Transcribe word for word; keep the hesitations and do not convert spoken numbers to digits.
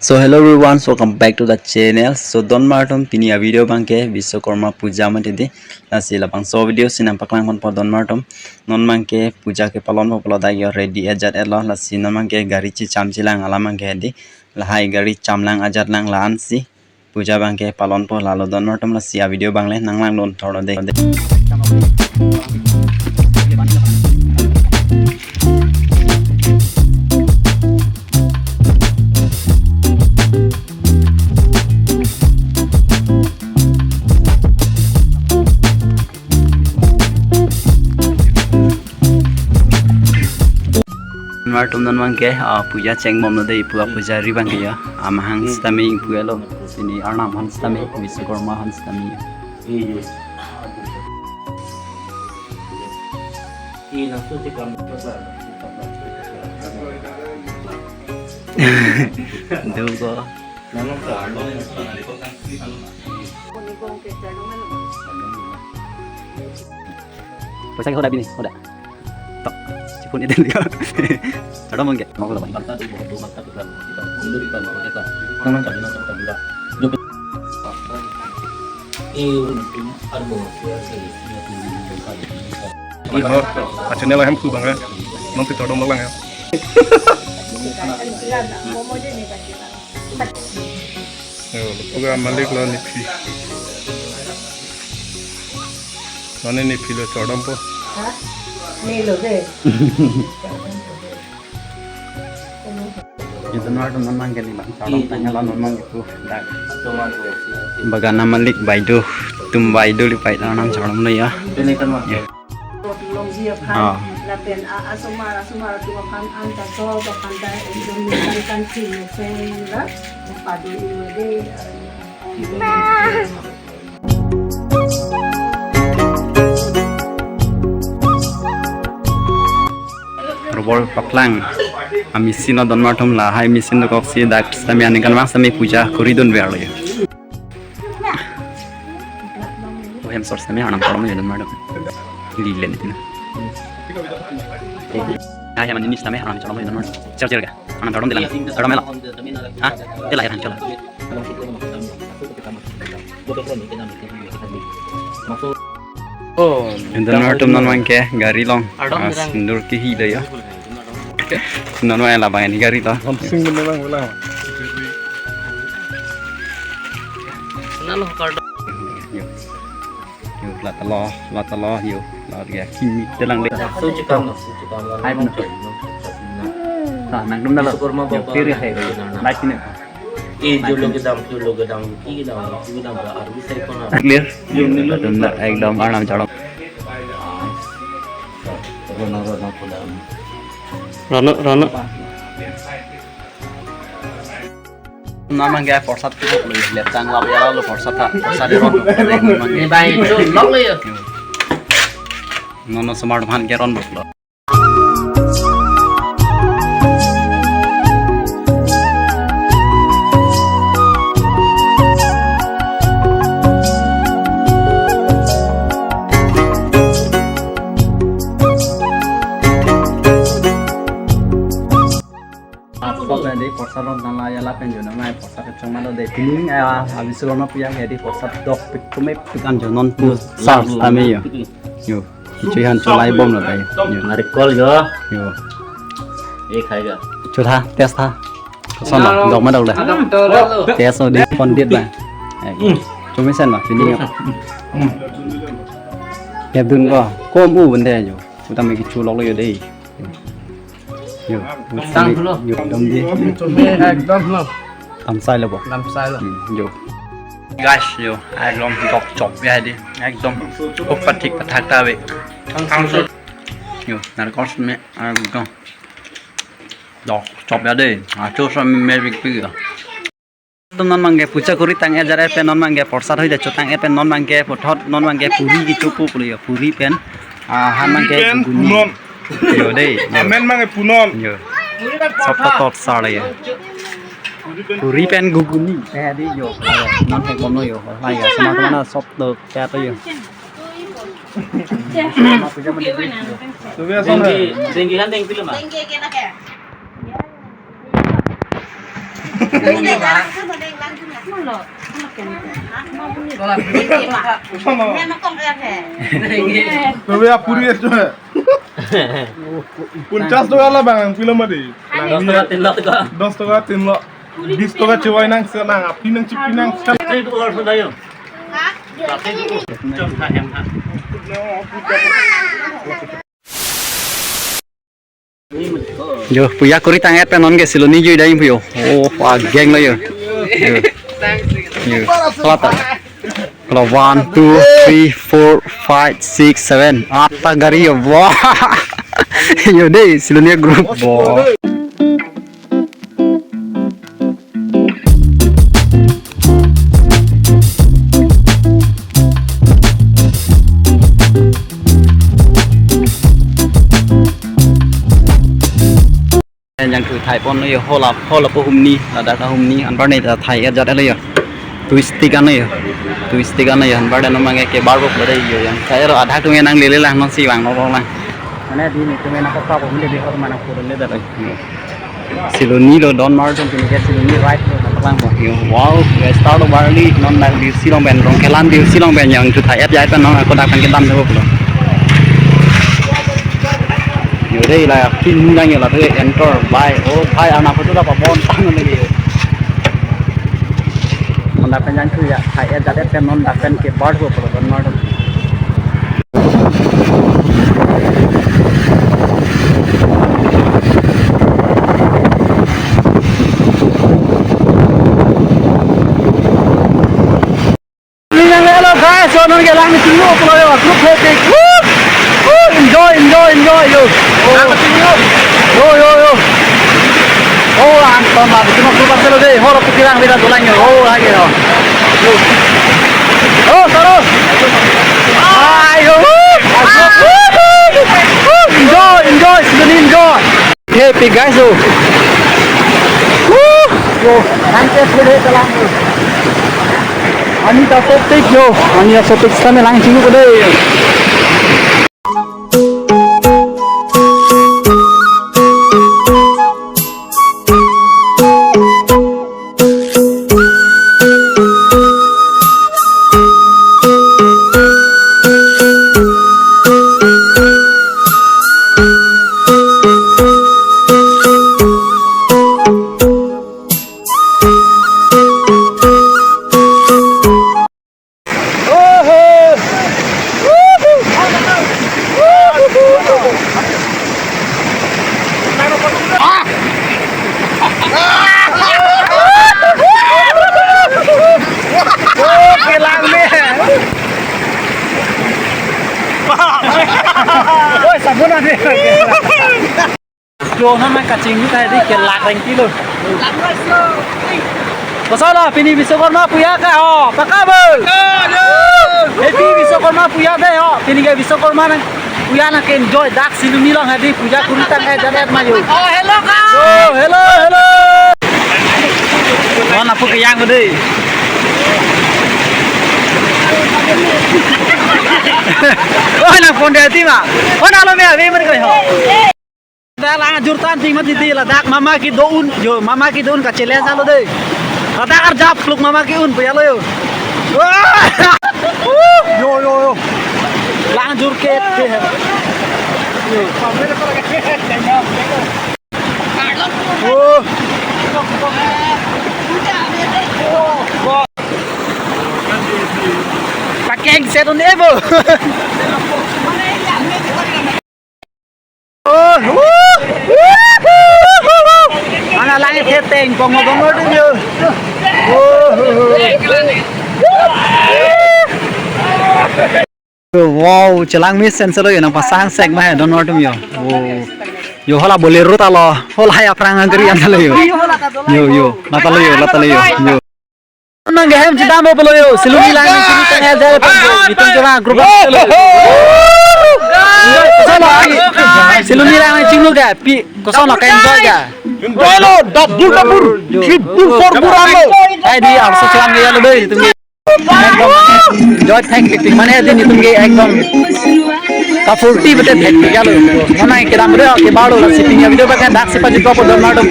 So hello everyone, so welcome back to the channel. So donmar atum, pini a video abangke Vishwakarma Puja mati di. Lasi labangso video si nangpaklang ponpo donmar atum. Non abangke puja kepalon ponpo lo, dak yo ready ajat etlo. Lasi non abangke gari chicham chilang alam abangke di. Lahai gari chamlang ajatlang, la-an si puja abangke palon po lalo donmar atum. Lasi a video abang le nanglangdun thorlo de. Donmar atum, non abangke, ah, puja chengbomlo de, ipu apujari abangke ya. Amahang sitame ingpu-etlo. Pini arnam aphan sitame, Vishwakarma aphan sitame. Duh ko. Poisa ke hoda bini, hoda. Tok. Chipun iden dia. Ada mungkin. Mau lah, Bang. Iho, achune lahem ku bang ya. Nong pitodom lang ya. Yo, lapuga malik lo nephi. None nephi lo chodom po. Ha? Nelo de. Itu nor teman mang kali bang. Chodom tanggal non mang itu. Dak. Bagana malik baido. Tum baido lipai tanam chodom lo ya. Ini kan mah. Ya. Longji aphan, ah, lapen a, asomar, asomar atum aphan, anta so, aphan ta, ekdom ningkan kan si, nesen, la, padu iwe de, ah. Robor paklang, a machine o donmar atum, lahai machine dokok si dak sitame aningkanvang sitame puja kori dunverlo ya. Ohem sor sitame arnam chodom lo ya donmar atum. Lile ni tina. Hai, hai, mani sitame arnam chodom lo ya donmar atum. Cher cher ka. Arnam chodom dilang. Chodom melo. Ha? Tela ya chola. Oh, donmar atum, non abangke gari along. Ardom, ah, bilang. Sindur kehi do ya. Non abang labang ini gari lo. Langsung bilang, bilang. Nalo kardom. Yo. Yo, latelo, latelo, yo. Lat ya kimi dalang de. Su chikam, su chikam. Hai, benar. Nah, nangdum dalo. Syukur ma yo, bapak. Kiri hai. Baik ini. Eh, jolo kedam, jolo kedam, ki kedam, ki kedam, arvi sai kona. Clear? Yo, nilu. Ekdom arnam chodom. Rono, rono, pulang. Rono, rono. Non abangke porsat tu lo, letang lap ya lo porsat ta, porsat de ron. Ini baik, itu lok lo ya. Non osomar aphan ke ron bok lo. Porsat na di, porsat ron tanglo ya lapen jo namai porsat kechong malo de. Pini, eh, abis lo na puyang ya di porsat dok pik kume pik an jo non pu. Sar tame yo. Yo. Kichu han cholai bomlo de. Yo. Ngarikol yo. Yo. Ye khai ga. Chotha, test tha. Koson lo, dok ma dok de. Test lo di pondit ba. Eh, chumi sen ma pini yo. Kep dun ko, kom u bende jo. Utam me kichu lok lo yo de. Yo, tang lo. Yo, dam di. Ekdom lo. Dam sai lo bo. Dam sai lo. Hmm, yo. Guys, yo, ekdom dok chop ya di. Ekdom. Kok pathik pathak ta ave. Yo, narkos me, ekdom. Dok chop ya de. Acho sa me me big big ya. Atum, non abangke puja kori tang-et ajat pen non abangke porsat hoi de chotang-et pen non abangke puthot non abangke puri kecho pu pulo yo, puri pen, ah, han abangke puri pen guguni. Punon. Yo de, yo. Amen abangke punon. Yo. Sop to tot sar yo. Puri pen guguni. Eh, di yo. Non hek bomlo yo. Lai yo. Sama teman sop to kya to yo. Dengki, dengki kan dengki lo ma. Dengki kena kya? Tobya puri esto. Ponchas toka labang, pilo mati. Dos toka tin lo. Dos toka tin lo. Bis toka chewai nang se nang, aphi nang chipi nang se. Jo, puja kuri tang-et pen non ke Siloni jui dai puyo. Oh, wah, gang lo yo. Yo. Yo. Kelata. Kalau one, two, three, four, five, six, seven. Atta gari yo. Wah. Yo dei, Siloni group. Wah. Jangthu thai pon lo yo, hola, hola po humni, ladak humni, anpar ne ta thai-et jat lo yo. Twistik an lo yo. Twistik an lo yo, anpar dan mang ke bar bok lo dei yo yang. Saya ro adak tu nang lele lang non si wang lo lang. Mane di ni tu mena ko pa ko mene di hor mana ko le da. Siloni lo don mar tum ke Siloni ride lo ta lang bok yo. Wow, guys, start lo barli non na di silong ben rong kelan di silong ben jangthu thai-et jai pen non ako dak pen kedam lo. Yo dei la kin lang yo la tu enter by. Oh, bhai, ana photo la pa bon tang lagi yo. Mon dak pen jangthu ya, thai-et jat-et pen non dak pen ke bar ho pulo don mar tum. Hello guys, so non ke lang chingno pulo yo, group he tik. Woo! Woo! Enjoy, enjoy, enjoy yo. Oh. Yo, yo, yo. Oh, anton ma, bikin waktu pas lo dei, hor aku kilang beda tulang yo. Oh, lagi yo. Yo. Oh, terus. Ayo. Woo! Woo! Woo! Enjoy, enjoy, Siloni enjoy. Happy guys, oh. Woo! Yo, lang ke sudah telang. Ani ta sopik yo, ani ta sopik sana lang chingno ko dei. Oi, sabun ada. Yo, nama kachingduk hai di kelak rengki lo. Koson lo, pini Biswakarma puja ke ho, paka bo. Happy Biswakarma puja dei ho, pini ke Biswakarma nang puja nang ke enjoy dak Siloni along hai di puja kuri tang-et jat-et ma yo. Oh, hello guys. Yo, hello, hello. Oh, napu ke yang dei. Oh, nang phone dei ti ma. Oh, nalo me ave man kai ho. Dak lang jur tan ting mati di ladak mama ke do-un yo, mama ke do-un ka challenge lo dei. Ladak arjap kluk mama ke un puya lo yo. Yo, yo, yo. Lang jur ke ke. Yo. Oh. Pakeng set on evo. Oh, woo, woo, woo, woo, woo. Ana langit heteng, pong pong pong dun yo. Oh, woo, woo, woo. Wow, chelang mesen selo yo nang pasang sek ma he don nor tum yo. Oh. Yo hala Bolero ta lo, hala hai aphrang angkri an ta lo yo. Yo, yo, la ta lo yo, la ta lo yo. Yo. Nang gehem chidam bo pelo yo, Siloni lang ni chini tang el jai pelo, itum jora group lo. Solo, Siloni lang ni chingno ga, pi, koson lo ka enjoy ga. Enjoy lo, double double, triple four pura lo. Ai di arso chidam ya lo dei, itum. Enjoy thank you, mane di itum ke ekdom. Ka forty bete thek ya lo. Mana ke dam re ke balo la sitting ya video ba ka dak si pa jiko po dor na do.